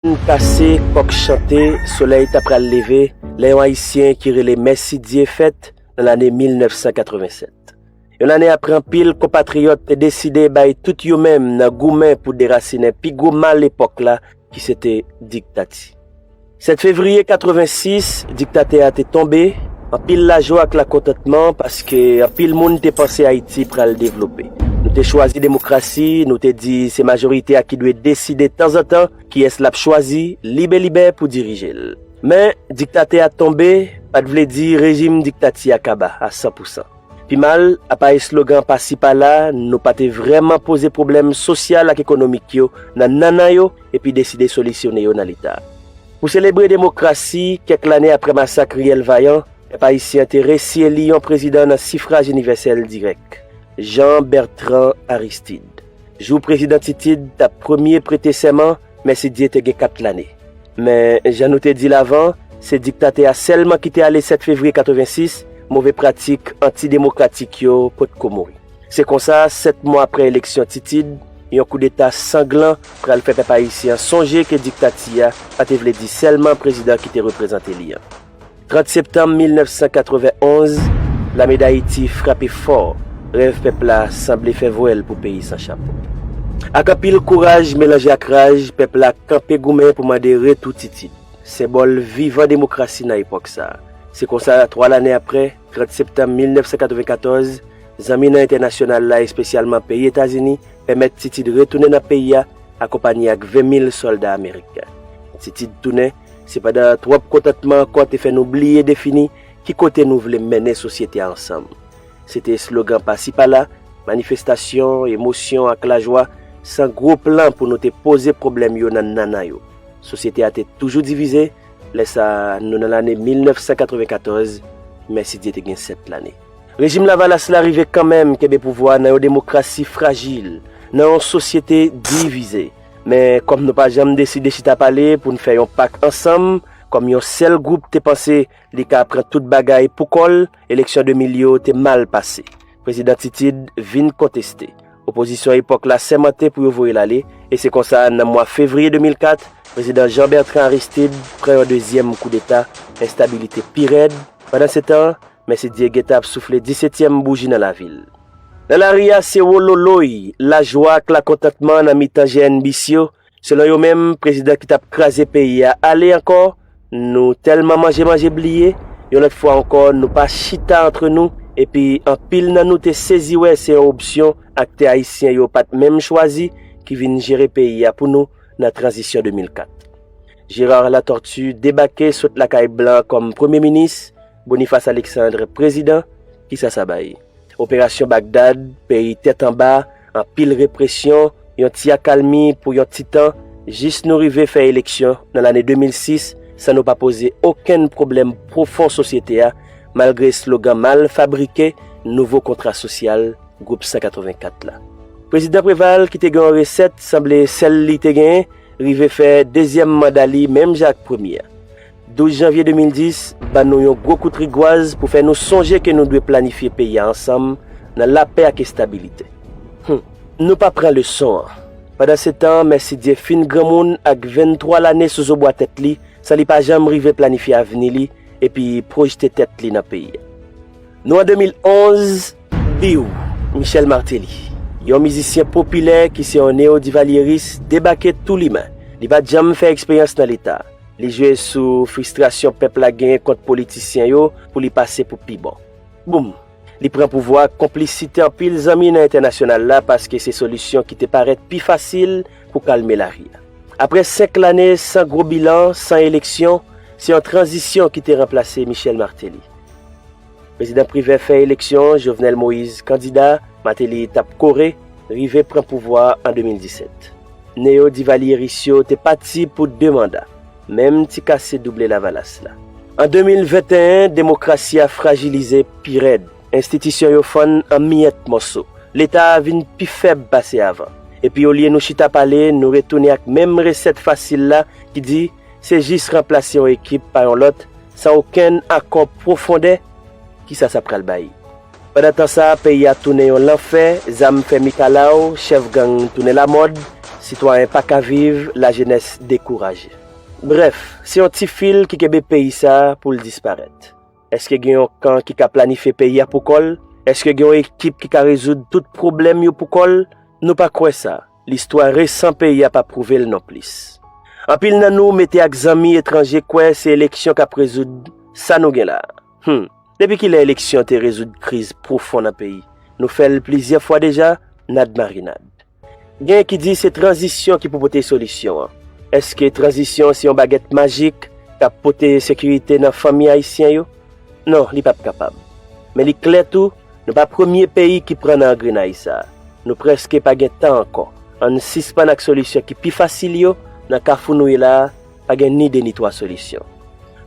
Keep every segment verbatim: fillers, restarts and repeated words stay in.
Lilin kase, kòk chante, solèy ta pral leve, lè yon Ayisyen ki rele Mèsidye fèt nan lane mil nèf san katreven sèt. Yon lane apre anpil konpatriyòt te deside bay tout yo menm nan goumen pou derasinen pi gwo mal epòk la ki se te diktati. Sèt fevriye katreven sis, diktatè a te tonbe, anpil lajwa ak lakontantman paske anpil moun te panse Ayiti pral devlope. Nou te chwazi demokrasi, nou te di se majorite a ki dwe deside tanzantan kiyès l ap chwazi libelibè pou dirije l. Men, diktatè a tonbe pa t vle di rejim diktati a kaba a san pou san. Pi mal, apa eslogan pasi pala, nou pa te vrèman poze pwoblèm sosyal ak ekonomik yo nan nannan yo epi deside solisyone yo nan Leta. Pou selebre demokrasi, kèk lane apre masak Riyèl Vayan, pèp ayisyen te resi eli yon prezidan nan sifraj inivèsèl dirèk, Jean Bertrand Aristide. Jou prezidan Titid t ap premye prete sèman, Mèsidye te gen kat lane. Men, jan nou te di l avan, se diktatè a sèlman ki te ale sèt fevriye katreven sis, move pratik antidemokratik yo potko mouri. Se konsa, sèt mwa apre eleksyon Titid, yon koudeta sanglan pral fè pèp ayisyen an sonje ke diktati a pa te vle di sèlman prezidan ki te reprezante li an. Trant septanm mil nèf san katreven onz, lame Dayiti frape fò. Rèv pèp la sanble fè vwèl pou peyi san chapo. Ak anpil kouraj melanje ak raj, pèp la kanpe goumen pou mande retou Titid, senbòl vivan demokrasi nan epòk sa a. Se konsa, twa lane apre, trant septanm mil nèf san katreven katòz, zanmi nan entènasyonal la, espesyalman peyi Etazini, pèmèt Titid retounen nan peyi a, akonpanye ak ven mil sòlda ameriken. Titid tounen, sepandan, twòp kontantman ankò te fè nou bliye defini ki kote nou vle mennen sosyete a ansanm. Se te eslogan pasi pala, manifestasyon, emosyon ak lajwa, san gwo plan pou nou te poze pwoblèm yo nan nannan yo. Sosyete a te toujou divize, lè sa a, nou nan lane mil nèf san katreven katòz, Mèsidye te gen sèt lane. Rejim Lavalas la rive kanmenm kenbe pouvwa a nan yon demokrasi frajil, nan yon sosyete divize. Men, kòm nou pa janm deside chita pale pou n fè yon pak ansanm, kòm yon sèl gwoup te panse li ka pran tout bagay pou kò l, eleksyon de mil yo te mal pase. Prezidan Titid vin konteste. Opozisyon epòk la sèmante pou yo voye l ale, e se konsa, nan mwa fevriye de mil kat, prezidan Jean Bertrand Aristide pran yon dezyèm koudeta, enstabilite pi rèd. Pandansetan, Mèsidye gentan ap soufle disetyèm bouji nan lavil. Nan lari a, se wololoy, lajwa ak lakontantman nan mitan G N B C yo. Selon yo menm, prezidan ki t ap kraze peyi a ale ankò. Nou tèlman manje manje bliye. Yon lòt fwa ankò, nou pa chita antre nou. Epi, anpil nan nou te sezi wè se yon opsyon aktè ayisyen yo pa t menm chwazi ki vin jere peyi a pou nou nan tranzisyon de mil kat. Gérard Latortue debake sot lakay blan kòm premye minis, Boniface Alexandre prezidan. Kisa sa bay? Operasyon Bagdad, peyi tèt anba, anpil represyon, yon ti akalmi pou yon ti tan, jis nou rive fè eleksyon nan lane de mil sis, san nou pa poze okenn pwoblèm pwofon sosyete a, malgre eslogan mal fabrike, nouvo kontra sosyal, gwoup san katreven kat la. Prezidan Preval, ki te gen yon resèt, sanble sèl li te genyen, rive fè dezyèm manda li menm jan ak premye a. Douz janvye de mil dis ban nou yon gwo kout rigwaz pou fè nou sonje ke nou dwe planifye peyi a ansanm nan lapè ak estabilite. Hum, nou pa pran leson an. Pandansetan, Mèsidye fin granmoun ak venntwa lane sou zo bwa tèt li, san li pa janm rive planifye avni li epi pwojte tèt li nan peyi a. Nou an de mil onz, biw, Michel Martelly, yon mizisyen popilè ki se yon neyodivalyeris, debake tou limen. Li pa t janm fè eksperyans nan Leta. Li jwe sou fristrasyon pèp la genyen kont politisyen yo pou li pase pou pi bon. Boum! Li pran pouvwa ak konplisite anpil zanmi nan entènasyonal la paske se solisyon ki te parèt pi fasil pou kalme lari a. Apre senk lane san gwo bilan, san eleksyon, se yon tranzisyon ki te ranplase Michel Martelly. Prezidan Privè fè eleksyon, Jovenel Moïse kandida, Martelly t ap kore, rive pran pouvwa an de mil disèt. Neyo-divalyeris yo te pati pou de manda, menm ti kase double Lavalas la. An de mil venteyen, demokrasi a frajilize pi rèd. Enstitisyon yo fann an miyèt mòso. Leta a vin pi fèb pase avan. Epi olye nou chita pale, nou retounen ak menm resèt fasil la ki di se jis ranplase yon ekip pa yon lòt, san okenn akò pwofondè. Kisa sa pral bay? Pandan tan sa a, peyi a tounen yon lanfè, zam fè mikalaw, chèf gang tounen lamòd, Sitwayen pa ka viv, lajenès dekouraje. Brèf, se yon ti fil ki kenbe peyi sa a pou l disparèt. Èske gen yon kan ki ka planifye peyi a pou kò l? Èske gen yon ekip ki ka rezoud tout pwoblèm yo pou kò l? Nou pa kwè sa. Listwa resan peyi a pa pwouve l nonplis. Anpil nan nou mete ak zanmi etranje kwè se eleksyon k ap rezoud sa nou gen la a. Hum, depi kilè eleksyon te rezoud kriz pwofon nan peyi? Nou fè l plizyè fwa deja, nad marinad. Gen ki di se tranzisyon ki pou pote solisyon an. Èske tranzisyon se yon bagèt majik k ap pote sekirite nan fanmi ayisyen yo? Non, li p ap kapab. Men li klè tou, nou pa premye peyi ki pran nan angrenay sa a. Nou prèske pa gen tan ankò. Ann sispann ak solisyon ki pi fasil yo, nan kafou nou ye la a, pa gen ni de ni twa solisyon.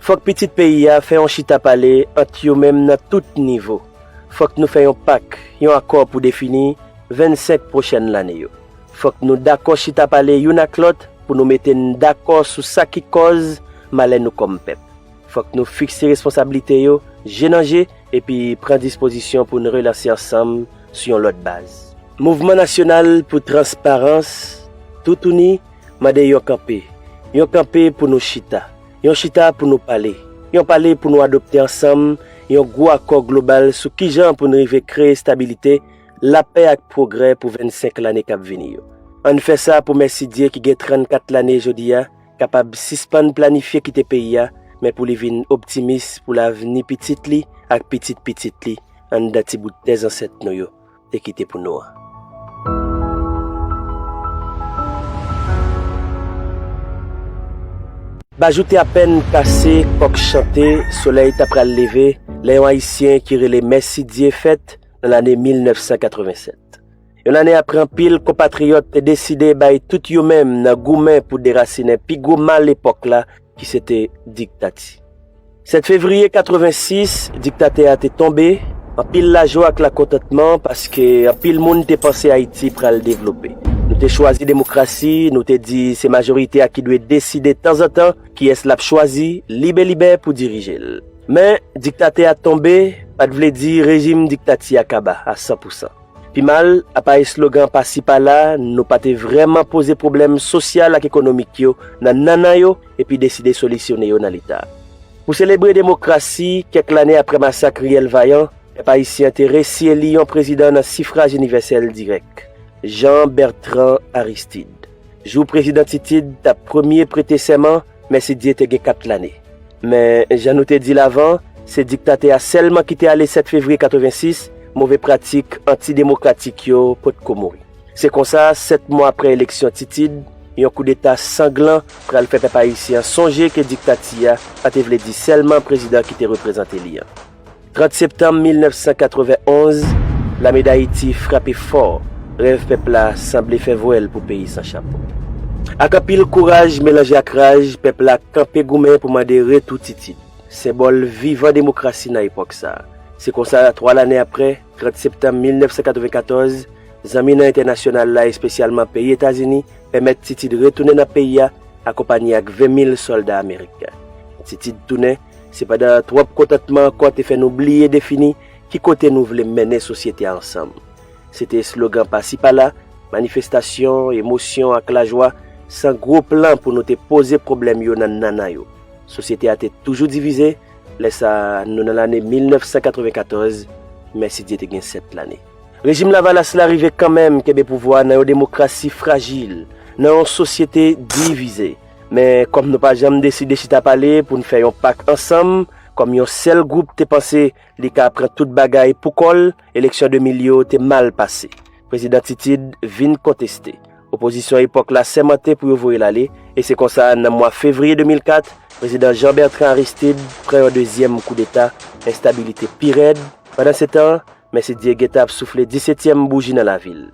Fòk pitit peyi a fè yon chita pale ant yo menm nan tout nivo. Fòk nou fè yon pak, yon akò pou defini vennsenk pwochèn lane yo. Fòk nou dakò chita pale youn ak lòt pou nou mete n dakò sou sa ki kòz malè nou kòm pèp. Fòk nou fikse responsablite yo, je nan je, epi pran dispozisyon pou n relanse ansanm sou yon lòt baz. Mouvman Nasyonal pou Transparans, toutouni, mande yon kanpe. Yon kanpe pou nou chita. Yon chita pou nou pale. Yon pale pou nou adopte ansanm yon gwo akò global sou kijan pou n rive kreye estabilite, lapè ak pwogrè pou vennsenk lane k ap vini yo. Ann fè sa pou Mèsidye ki gen trannkat lane jodi a kapab sispann planifye kite peyi a, men pou li vin optimis pou lavni pitit li ak pitit pitit li anndan ti bout tè zansèt nou yo te kite pou nou an. Bajou te apèn kase, kòk chante, solèy ta pral leve, lè yon Ayisyen ki rele Mèsidye fèt nan lane mil nèf san katreven sèt. Yon lane apre anpil konpatriyòt te deside bay tout yo menm nan goumen pou derasinen pi gwo mal epòk la ki se te diktati. Sèt fevriye katreven sis, diktatè a te tonbe, anpil lajwa ak lakontantman paske anpil moun te panse Ayiti pral devlope. Nou te chwazi demokrasi, nou te di se majorite a ki dwe deside tanzantan kiyès l ap chwazi, libelibè pou dirije l. Men, diktatè a tonbe, pa t vle di rejim diktati a kaba a san pou san. Pi mal, apa eslogan pasi pala, nou pa te vrèman poze pwoblèm sosyal ak ekonomik yo nan nannan yo epi deside solisyone yo nan Leta. Pou selebre demokrasi, kèk lane apre masak Riyèl Vayan, pèp ayisyen te resi eli yon prezidan nan sifraj inivèsèl dirèk, Jean Bertrand Aristide. Jou prezidan Titid t ap premye prete sèman, Mèsidye te gen kat lane. Men, jan nou te di l avan, se diktatè a sèlman ki te ale sèt fevriye katreven sis, move pratik antidemokratik yo potko mouri. Se konsa, sèt mwa apre eleksyon Titid, yon koudeta sanglan pral fè pèp ayisyen an sonje ke diktati a pa te vle di sèlman prezidan ki te reprezante li an. Trant septanm mil nèf san katreven onz, Lame Dayiti frape fò, rèv pèp la sanble fè vwèl pou peyi san chapo. Ak anpil kouraj melanje ak raj, pèp la kanpe goumen pou mande retou Titid, senbòl vivan demokrasi nan epòk sa a. Se konsa, twa lane apre, trant septanm mil nèf san katreven katòz, zanmi nan entènasyonal la, espesyalman peyi Etazini, pèmèt Titid retounen nan peyi a, akonpanye ak ven mil sòlda ameriken. Titid tounen, sepandan, twòp kontantman ankò te fè nou bliye defini ki kote nou vle mennen sosyete a ansanm. Se te eslogan pasi pala, manifestasyon, emosyon ak lajwa, san gwo plan pou nou te poze pwoblèm yo nan nannan yo. Sosyete a te toujou divize, lè sa a, nou nan lane mil nèf san katreven katòz, Mèsidye te gen sèt lane. Rejim Lavalas la rive kanmenm kenbe pouvwa a nan yon demokrasi frajil, nan yon sosyete divize. Men, kòm nou pa janm deside chita pale pou n fè yon pak ansanm, kòm yon sèl gwoup te panse li ka pran tout bagay pou kò l, eleksyon de mil yo te mal pase. Prezidan Titid vin konteste. Opozisyon epòk la sèmante pou yo voye l ale, e se konsa, nan mwa fevriye de mil kat, prezidan Jean Bertrand Aristide pran yon dezyèm koudeta, enstabilite pi rèd. Pandansetan, Mèsidye gentan ap soufle disetyèm bouji nan lavil.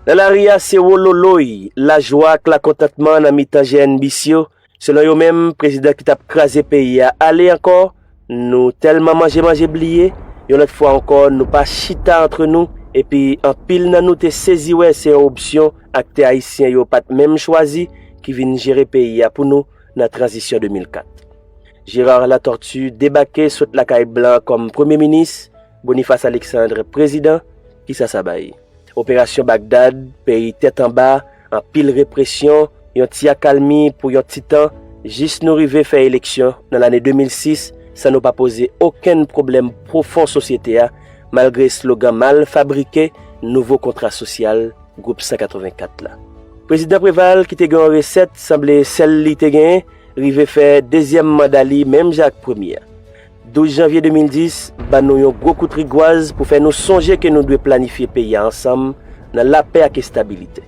Nan lari a, se wololoy, lajwa ak lakontantman nan mitan G N B C yo. Selon yo menm, prezidan ki t ap kraze peyi a ale ankò. Nou tèlman manje manje bliye, yon lòt fwa ankò, nou pa chita antre nou, epi anpil nan nou te sezi wè se yon opsyon aktè ayisyen yo pa t menm chwazi ki vin jere peyi a pou nou nan tranzisyon de mil kat. Gérard Latortue debake sot lakay blan kòm premye minis, Boniface Alexandre prezidan, kisa sa bay? Operasyon Bagdad, peyi tèt anba, anpil represyon, yon ti akalmi pou yon ti tan, jis nou rive fè eleksyon nan lane de mil sis san nou pa poze okenn pwoblèm pwofon sosyete a, malgre slogan mal fabrike nouvo kontra sosyal Gwoup san katrevenkat la. Prezidan Preval, ki te gen yon resèt, sanble sèl li te genyen, rive fè dezyèm manda li menm jan ak premye a. Douz janvye de mil dis ban nou yon gwo kout rigwaz pou fè nou sonje ke nou dwe planifye peyi a ansanm nan lapè ak estabilite.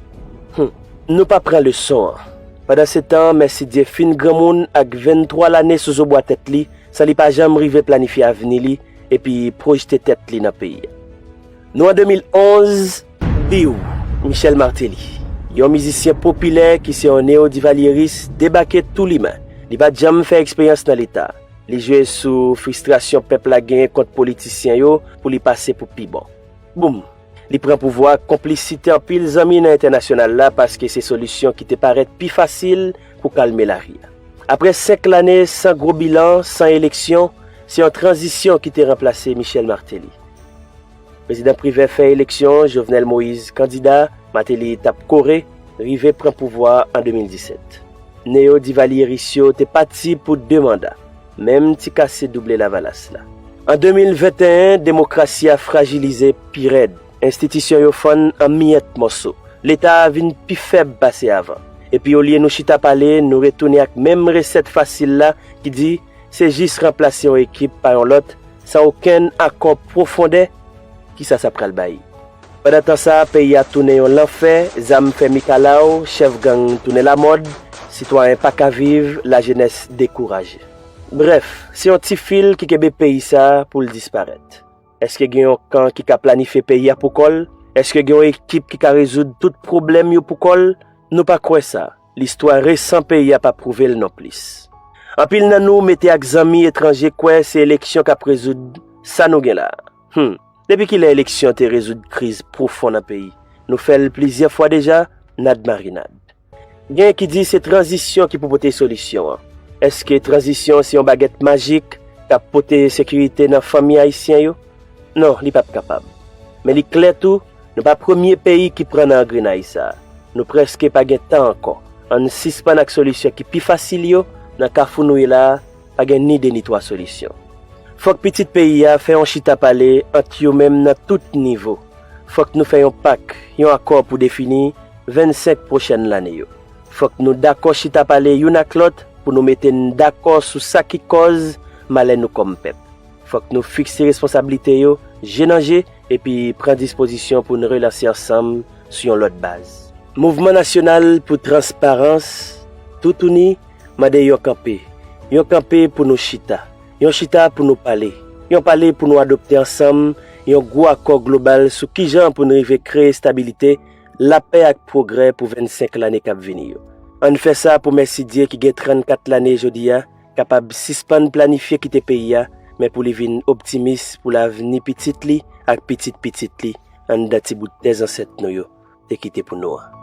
Hum, nou pa pran leson an. Pandansetan, Mèsidye fin granmoun ak venntwa lane sou zo bwa tèt li, san li pa janm rive planifye avni li epi pwojte tèt li nan peyi a. Nou an de mil onz, biw, Michel Martelly, yon mizisyen popilè ki se yon neodivalyeris, debake tou limen. Li pa t janm fè eksperyans nan Leta. Li jwe sou fristrasyon pèp la genyen kont politisyen yo pou li pase pou pi bon. Boum! Li pran pouvwa ak konplisite anpil zanmi nan entènasyonal la paske se solisyon ki te parèt pi fasil pou kalme lari a. Apre senk lane san gwo bilan, san eleksyon, se yon tranzisyon ki te ranplase Michel Martelly. Prezidan Privè fè eleksyon, Jovenel Moïse kandida, Martelly t ap kore, rive pran pouvwa a an de mil disèt. Neyodivalyeris yo te pati pou de manda, menm ti kase double Lavalas la. An de mil venteyen, demokrasi a frajilize pi rèd, enstitisyon yo fann an miyèt mòso, Leta a vin pi fèb pase avan. Epi olye nou chita pale, nou retounen ak menm resèt fasil la ki di se jis ranplase yon ekip pa yon lòt, san okenn akò pwofondè. Kisa sa pral bay? Pandan tan sa a, peyi a tounen yon lanfè, zam fè mikalaw, chèf gang tounen lamòd, sitwayen pa ka viv, lajenès dekouraje. Brèf, se yon ti fil ki kenbe peyi sa a pou l disparèt. Èske gen yon kan ki ka planifye peyi a pou kò l? Èske gen yon ekip ki ka rezoud tout pwoblèm yo pou kò l? Nou pa kwè sa. Listwa resan peyi a pa pwouve l nonplis. Anpil nan nou mete ak zanmi etranje kwè se eleksyon k ap rezoud sa nou gen la a. Hum, depi kilè eleksyon te rezoud kriz pwofon nan peyi? Nou fè l plizyè fwa deja, nad marinad. Gen ki di se tranzisyon ki pou pote solisyon an. Èske tranzisyon se yon bagèt majik k ap pote sekirite nan fanmi ayisyen yo? Non, li p ap kapab. Men li klè tou, nou pa premye peyi ki pran nan angrenay sa a. Nou prèske pa gen tan ankò. Ann sispann ak solisyon ki pi fasil yo, nan kafou nou ye la a, pa gen ni de ni twa solisyon. Fòk pitit peyi a fè yon chita pale ant yo menm nan tout nivo. Fòk nou fè yon pak, yon akò pou defini vennsenk pwochèn lane yo. Fòk nou dakò chita pale youn ak lòt pou nou mete n dakò sou sa ki kòz malè nou kòm pèp. Fòk nou fikse responsablite yo, je nan je, epi pran dispozisyon pou n relanse ansanm sou yon lòt baz. Mouvman Nasyonal pou Transparans, Toutouni, mande yon kanpe. Yon kanpe pou nou chita. Yon chita pou nou pale. Yon pale pou nou adopte ansanm yon gwo akò global sou kijan pou n rive kreye estabilite, lapè ak pwogrè pou vennsenk lane k ap vini yo. Ann fè sa pou Mèsidye ki gen trannkat lane jodi a kapab sispann planifye kite peyi a, men pou li vin optimis pou lavni pitit li ak pitit pitit li anndan ti bout tè zansèt nou yo te kite pou nou an.